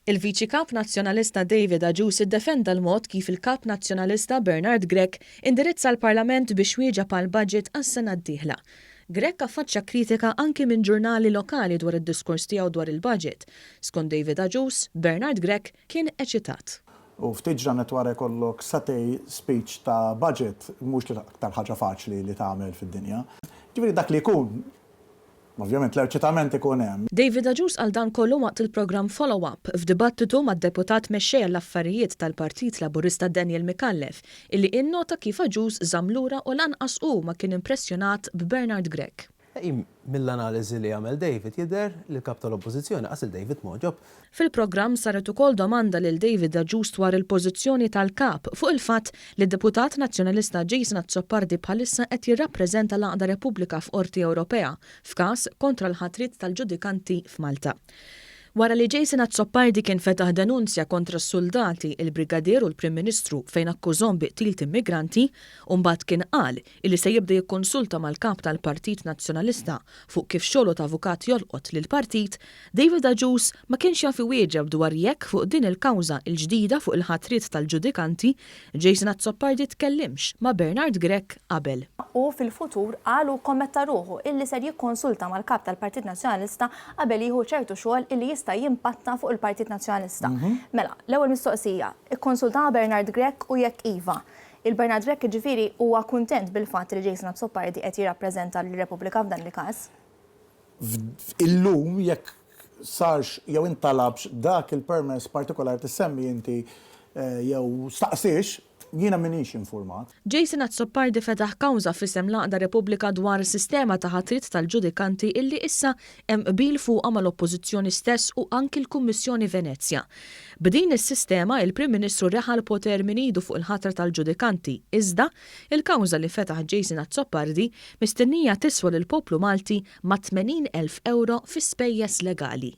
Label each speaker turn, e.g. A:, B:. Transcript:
A: Il-Viċi Kap Nazzjonalista David Agius iddefenda l-mod kif il-Kap Nazzjonalista Bernard Grech indirizza l-Parlament biex wieġeb għall-budget għas-sena d-dieħla. Grech affaċċja kritika anki minn ġurnali lokali dwar id-diskors tiegħu dwar il-budget. Skont David Agius, Bernard Grech kien eċitat.
B: U ftit ġranet wara jkollok sagħtej speech ta' budget mhux l-aktar ħaġa faċli li tagħmel fid-dinja. Ġifieri dak li jkun, ovvjament l-eċitament ikun hemm.
A: David Agius qal dan kollu waqt il-programm Follow Up, f'dibattitu mad-Deputat Mexxej għall-Affarijiet tal-Partit Laburista Daniel Micallef, illi innota kif Agius żamm lura u lanqas hu ma kien impressjonat b'Bernard Grech.
C: Mill-analiżi li għamel David jidher li l-Kap tal-Oppożizzjoni qas lil David m'għoġob.
A: Fil-programm saret ukoll domanda lil David Agius dwar il-pożizzjoni tal-Kap fuq il-fatt li d-Deputat Nazzjonalista Jason Azzopardi bħalissa qed jirrappreżenta l-għaqda Repubblika f'Qorti Ewropea f'każ kontra l-ħatriet tal-ġudikanti f'Malta. Wara li Jason Azzopardi kien fetaħ denunzja kontra s-suldati, il-Brigadier u l-Prim Ministru fejn akkużhom bi qtil t'immigranti u mbagħad kien qal illi se jibda jikkonsulta mal-Kap tal-Partit Nazzjonalista fuq kif xogħlu ta' avukat jolqot lill-partit, David Agius ma kienx jaf iwieġeb dwar jekk fuq din il-kawża l-ġdida fuq il-ħatriet tal-ġudikanti, Jason Azzopardi tkellimx ma' Bernard Grech qabel.
D: U fil-futur qal u kkommetta ruħu illi ser jikkonsulta mal-Kap tal-Partit Nazzjonalista qabel jieħu ċertu xogħol illi jista' jimpatta fuq il-Partit Nazzjonalista. Mela, l-ewwel mistoqsija, ikkonsulta ma' Bernard Grech u jekk iva, Il-Bernard Grech jiġifieri huwa kuntent bil-fatt li Jason Azzopardi qed jirrappreżenta lil Repubblika f'dan il-każ?
B: Illum jekk sarx jew intalabx dak il-permess partikolari li ssemmi inti jew staqsiex, jiena m'iniex infurmat.
A: Jason Azzopardi fetaħ kawża f'isem l-għaqda Repubblika dwar sistema ta' ħatriet tal-ġudikanti illi issa hemm qbil fuqha mal-Oppożizzjoni stess u anki l-Kummissjoni Venezja. B'din is-sistema, il-Prim Ministru reħa l-poter minn idu fuq il-ħatra tal-ġudikanti, iżda, il-kawża li fetaħ Jason Azzopardi mistennija tiswa lill-poplu Malti mat-80,000 ewro fi spejjeż legali.